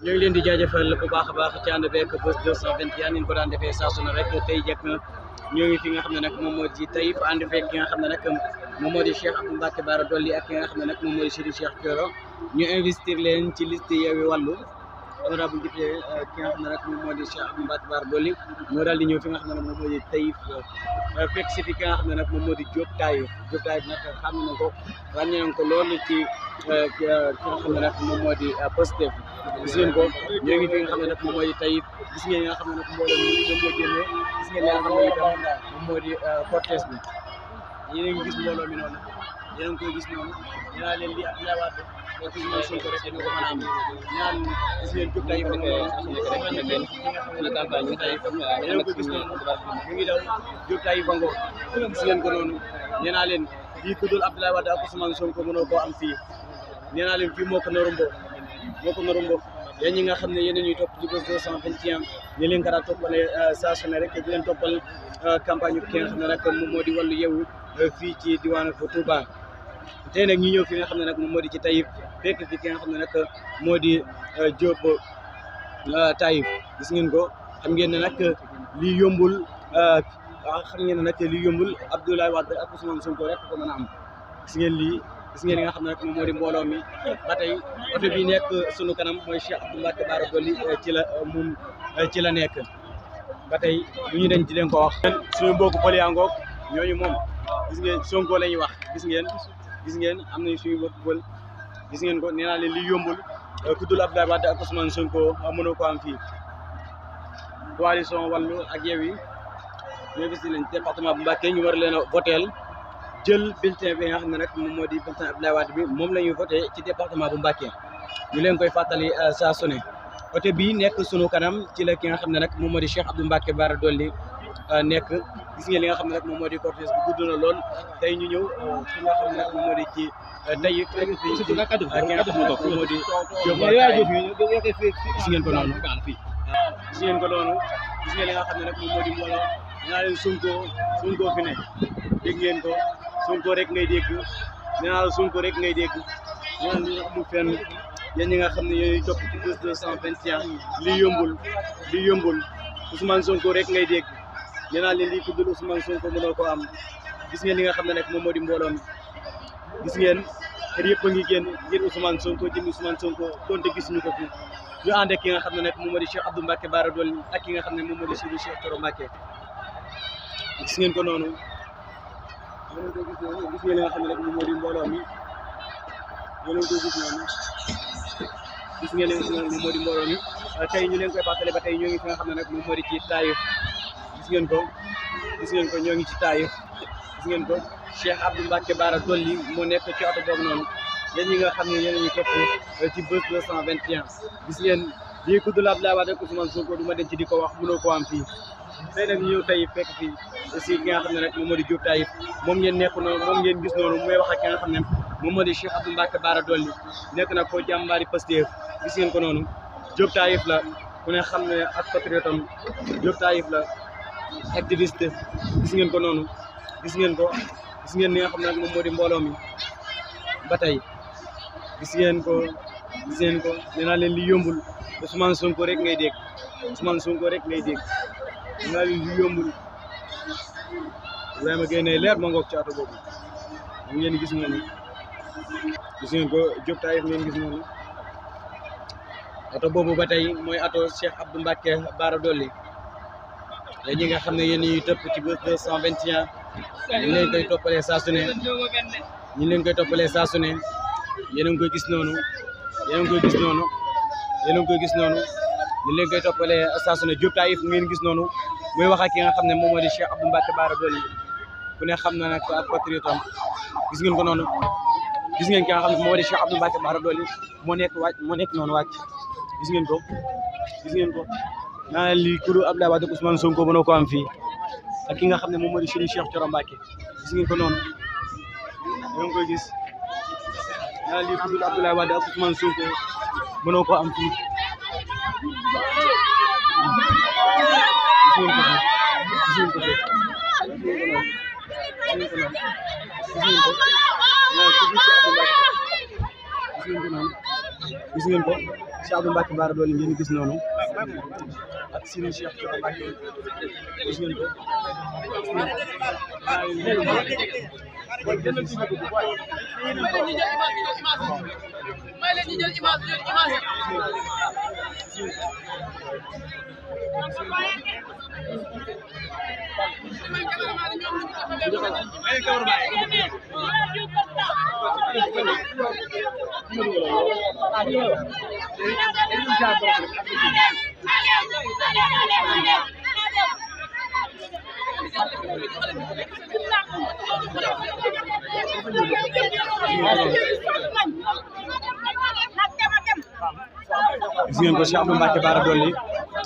ñu ngi leen di jaajëfal bu baax a baax ci ànd beeg Buzz 221 ni ñu ko daan defee saa su ne rek tey jekk na ñoo ngi fi nga xam ne nag moom moo di Taïf ànd fekk ki nga xam ne nag moom moo di Cheikh Abdou Mbacké Bara Dolly ak ki nga xam ne nag moom moo di Serigne Cheikh Thioro ñu investir leen ci liste Yewwi Wallu honorable député ki nga xam ne nag moom moo di Cheikh Abdou Mbacké Bara Dolly moo daal di ñëw fi nga xam ne nag moom moo di Taïf fekk si fi ki nga xam ne nag moom moo di Diop Taïf nag xam na ko ràññee nañ ko loolu ci ki nga xam ne nag moom moo di Pastef gis ngeen ko ñoo ngi fi nga xam ne nag moom moo di Taïf gis ngeen nga xam ne nag mbooloo mi moom moo génnee gis ngeen li nga xam ne itam moom moo di cortège bi yéen a ngi gis mbooloo mi noonu yéen a ngi koy gis noonu ñaa leen li ak ñaawaat donc ñoo Sonko rek dañu ko mën a am ñaan gis ngeen Diop Taïf yéen a ngi ko gis noonu ñu ngi daw Diop Taïf bango gis ngeen ko noonu nee naa leen fii ku dul Abdoulaye Wade ak Ousmane Sonko mënoo koo am fii nee naa leen fii moo ko norumbo yéen ñi nga xam ne yéen ñuy topp ci Buzz 221 ñu leen ko daan toppale saa su ne rek di leen toppal campagne bi ki nga xam ne nag moom moo di Wallu Yewwi fii ci diwaanu Touba tey nag ñu ñëw fi nga xam ne nag moom moo di ci Taïf fekk fi ki nga xam ne nag moo di Diop Taïf gis ngeen ko xam ngeen ne nag lii yombul Abdoulaye Wade ak Ousmane Sonko rek ko mën a am gis ngeen lii gis ngeen li nga xam ne nag moom moo di mbooloo mi ba tey oto bi nekk sunu kanam mooy Cheikh Abdou Mbacké Bara Dolly ci la nekk ba tey lu ñu dañ ci leen ko wax suñu mbokku pël yaa ngoog ñooñu moom gis ngeen Sonko la ñuy wax gis ngeen am nañ suñu mbokku pël gis ngeen ko nee naa leen li yombul ku dul Abdoulaye Wade ak Ousmane Sonko mënoo ko am fii coalition Wallu ak Yewwi ñoo gis nañ département bu Mbacké ñu war leen a voteel jël bulletin bi nga xam ne nag moom moo di bulletin Abdoulaye Wade bi moom la ñuy voté ci département bu Mbacké ñu leen koy fàttali saa su ne oto bii nekk sunu kanam ci la ki nga xam ne nag moom moo di Cheikh Abdou Mbacké Bara Dolly nekk gis ngeen li nga xam ne nag moom moo di cortège bi gudd na lool tey ñu ñëw fi nga xam ne nag moom moo di ci Taïf fekk fi ki nga xam ne moom moo di Diop gis ngeen ko noonu gis ngeen ko noonu gis ngeen li nga xam ne nag moom moo di mbooloo ñaa leen Sonko fi ne dégg ngeen ko Sonko rek ngay dégg nee naa la Sonko rek ngay dégg nee naa li amul fenn yéen ñi nga xam ne yooyu topp ci Buzz 221 lii yombul Ousmane Sonko rek ngay dégg nee naa leen lii ku dul Ousmane Sonko mënoo ko am gis ngeen li nga xam ne nag moom moo di mbooloo mi gis ngeen kër yëpp a ngi génn ngir Ousmane Sonko jëm Ousmane Sonko donte gisuñu ko fi ñu ànd ak ki nga xam ne nag moom moo di Cheikh Abdou Mbacké Bara Dolly ak ki nga xam ne moom moo di Serigne Cheikh Thioro Mbacké gis ngeen ko noonu gis ngeen li nga xam ne rek moom moo di mbooloo mi yéen a ngi koy gis noonu gis ngeen li nga xam ne moom moo di mbooloo mi tey ñu leen koy fàttali ba tey ñoo ngi fi nga xam ne nag moom moo di ci Taïf gis ngeen ko ñoo ngi ci Taïf gis ngeen ko Cheikh Abdou Mbacké Bara Dolly moo nekk ci oto boobu noonu yéen ñi nga xam ne yéen a ngi topp ci Buzz 221 gis ngeen lii ku dul Abdoulaye Wade ak Ousmane Sonko du ma denc di ko wax mënoo ko am fii tey nag ñu ñëw Taïf fekk fii aussi ki nga xam ne nag moom moo di Diop Taïf moom ngeen nekk noonu moom ngeen gis noonu mooy wax ak ki nga xam ne moom moo di Cheikh Abdou Mbacké Bara Dolly nekk nag ko jàmbaari Pastef gis ngeen ko noonu Diop Taïf la ku ne xam ne ak patriotam Diop Taïf la activiste gis ngeen ko noonu gis ngeen li nga xam ne nag moom moo di mbooloo mi ba tey gis ngeen ko nee naa leen li yombul Ousmane Sonko rek ngay dégg nee naa leen li yombul Ibrahima Gueye ne leer ma ngoog ci oto boobu ngeen gis noonu gis ngeen ko Diop Taïf ngeen gis noonu oto boobu ba tey mooy oto Cheikh Abdou Mbacké Bara Dolly léegi ñi nga xam ne yéen ñuy topp ci Buzz 221 ñu leen koy toppalee saa su ne yéen a ngi koy gis noonu ñu leen koy toppalee saa su ne Diop Taïf ngeen gis noonu muy wax ak ki nga xam ne moom moo di Cheikh Abdou Mbacké Bara Dolly ku ne xam na nag ak patriote am gis ngeen ko noonu gis ngeen ki nga xam ne moom moo di Cheikh Abdou Mbacké Bara Dolly moo nekk noonu wàcc gis ngeen ko naa lii kuréel Abdoulaye Wade ak Ousmane Sonko mënoo ko am fii ak ki nga xam ne moom moo di Serigne Cheikh Thioro Mbacké gis ngeen ko noonu ñoo ngi koy gis naa lii kuréel Abdoulaye Wade ak Ousmane Sonko mënoo ko am fii gis ngeen ko Cheikh Abdou Mbacke Bara Dolly ngeen gis noonu ak Serigne Cheikh Thioro Mbacke gis ngeen ko gis ngeen ko Cheikh Abdou Mbacke Bara Dolly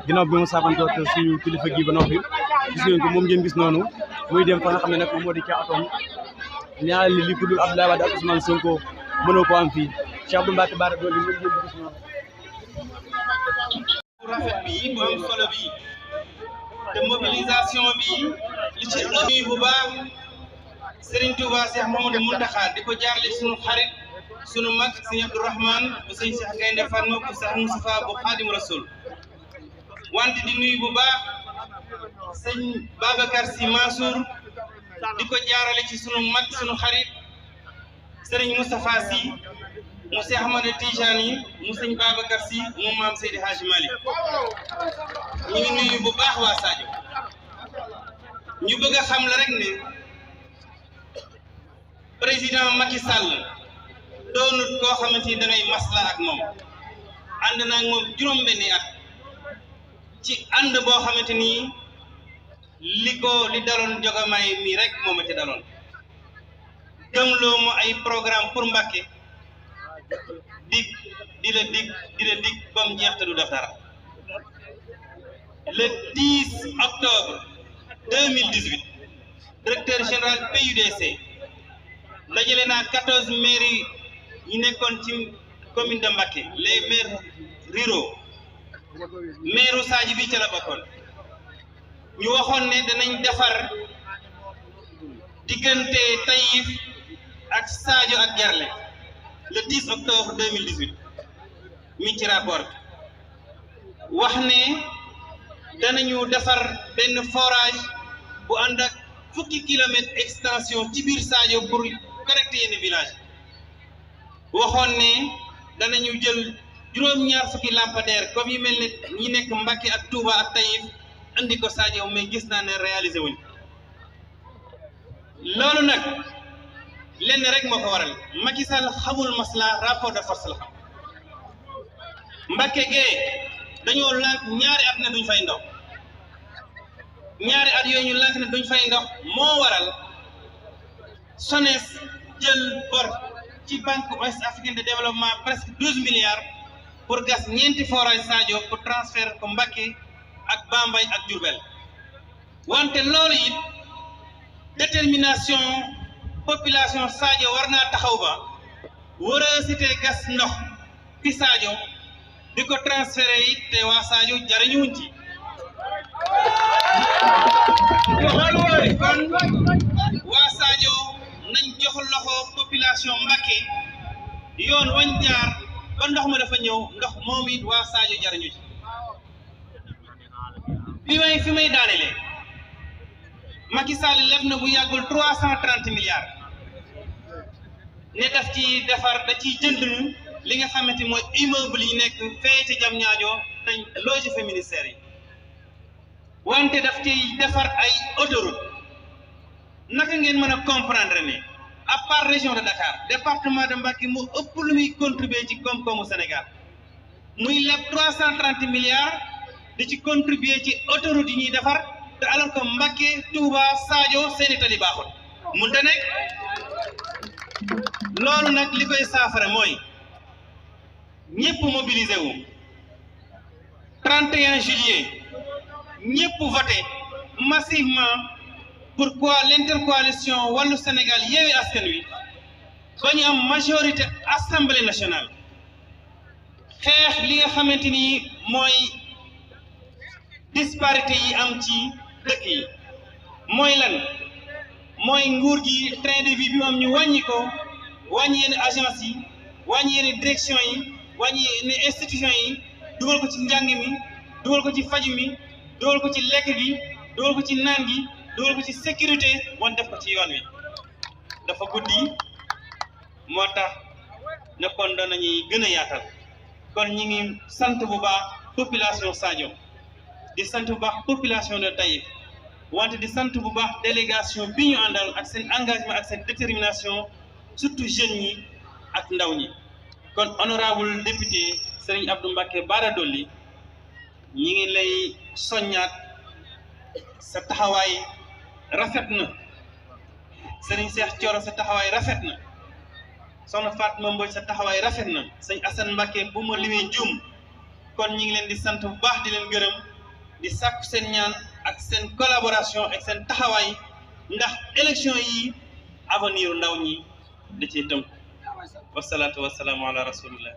ginnaaw bi mu saafantoo ak suñu kilifa gi ba noppi gis ngeen ko moom ngeen gis noonu muy dem fa nga xam ne nag moom moo di ca atom ñaareel li ku dul Abdoulaye Wade ak Ousmane Sonko mënoo ko am fii Cheikh Abdou Mbacke Bara Dolly moom ngeen gis noonu. rafet bi bu am solo bi te mobilisation bi li ci ëpp bu baax Serigne Touba Cheikh Mamadou Mountakha di ko jaarale sunu xarit sunu mag Serigne Abdourahmane bu Serigne Cheikh Gaynde Fatma bu Cheikh Moustapha bu Khadim Rasoul wante di nuyu bu baax Serigne Babacar Sy Mansour di ko jaarale ci sunu mag sunu xarit Serigne Moustapha Sy mu Cheikh Ahmadou Tijani mu Serigne Babacar Sy mu maam Seydi Hadji Malick ñu ngi nuyu bu baax waa Sadio ñu bëgg a xam la rek ne président Macky Sall doonut koo xamante ni da ngay masla ak moom ànd naa ak moom juróom-benni at ci ànd boo xamante ni li daloon Jogomaay mii rek moo ma ci daloon gëmloo ma ay programme pour Mbacké di la dig ba mu jeex te du def dara le 10 octobre 2018 directeur général PUDC dajale naa 14 mairies yi nekkoon ci commune de Mbacké les maires ruraux maire Sadji bi ca la bokkoon ñu waxoon ne danañ defar diggante Taïf ak Sadio ak Gerle le 10 octobre 2018 mi ci rapport wax ne danañu defar benn forage bu ànd ak fukki kilomètres extension ci biir Sadio pour connecter yenn village waxoon ne danañu jël juróom-ñaar fukki lampadaire comme yi mel ne ñi nekk Mbacké ak Touba ak Taïf andi ko Sadio mais gis naa ne réalisé wuñ loolu nag lenn rek moo ko waral Macky Sall xamul masla rapport de force la xam Mbacké gee dañoo lànk ñaari at ne duñ fay ndox ñaari at yooyu ñu lànk ne duñ fay ndox moo waral SONES jël bor ci banque ouest africaine de développement presque 12 milliards pour gas ñeenti forage Sadio pour transfert ko Mbacké ak Bambey ak Diourbel wante loolu it détermination population Sadio war naa taxaw ba war a cité gas ndox fi Sadio di ko transféré it te waa Sadio jariñu wuñ ci kon waa Sadio nañ jox loxo population Mbacké yoon wañ jaar ba ndox ma dafa ñëw ndox moom it waa Sadio jariñu ci fi may daanelee Macky Sall leb na bu yàggul 330 milliards ne daf ci defar da ciy jënd li nga xamante mooy immeuble yi nekk fee ci Diamniadio dañ loger fa ministère yi wante daf ciy defar ay autoroute naka ngeen mën a comprendre ne à part région de Dakar département de Mbacké mu ëpp lu muy contribuer ci koom-koomu Sénégal muy leb 330 milliards di ci contribuer ci autoroute yi ñuy defar te alors que Mbacké Touba Sadio seeni tali baaxul mënta nekk loolu nag li koy saafara mooy ñëpp mobilisé wu 31 juillet ñëpp voté massivement pourquoi l'intercoalition Wallu Sénégal Yewwi Askan Wi ba ñu am majorité assemblée nationale xeex li nga xamante ni mooy disparité yi am ci dëkk yi mooy lan mooy nguur gi train de vie bi mu am ñu wàññi ko wàññi yenn agence yi wàññi yenn direction yi wàññi ne institution yi dugal ko ci njàng mi dugal ko ci faju mi dugal ko ci lekk gi dugal ko ci naan gi dugal ko ci sécurité wan def ko ci yoon wi dafa guddi moo tax ne kon doon nañuy gën a yaatal kon ñi ngi sant bu baax population Sadio di sant bu baax population de Taïf wante di sant bu baax délégation bi ñu àndal ak seen engagement ak seen détermination surtout jeunes ñi ak ndaw ñi kon honorable député Serigne Abdou Mbacké Bara Dolly ñi ngi lay soññaat sa taxawaay rafet na Serigne Cheikh Thioro sa taxawaay rafet na soxna Fatma Mbodj sa taxawaay rafet na sëñ Assane Mbacké bu ma limee juum kon ñi ngi leen di sant bu baax di leen gërëm di sàkku seen ñaan ak seen collaboration ak seen taxawaay ndax élection yi avenir ndaw ñi da ciy tënk wasalaatu wasalaamu ala rasulillah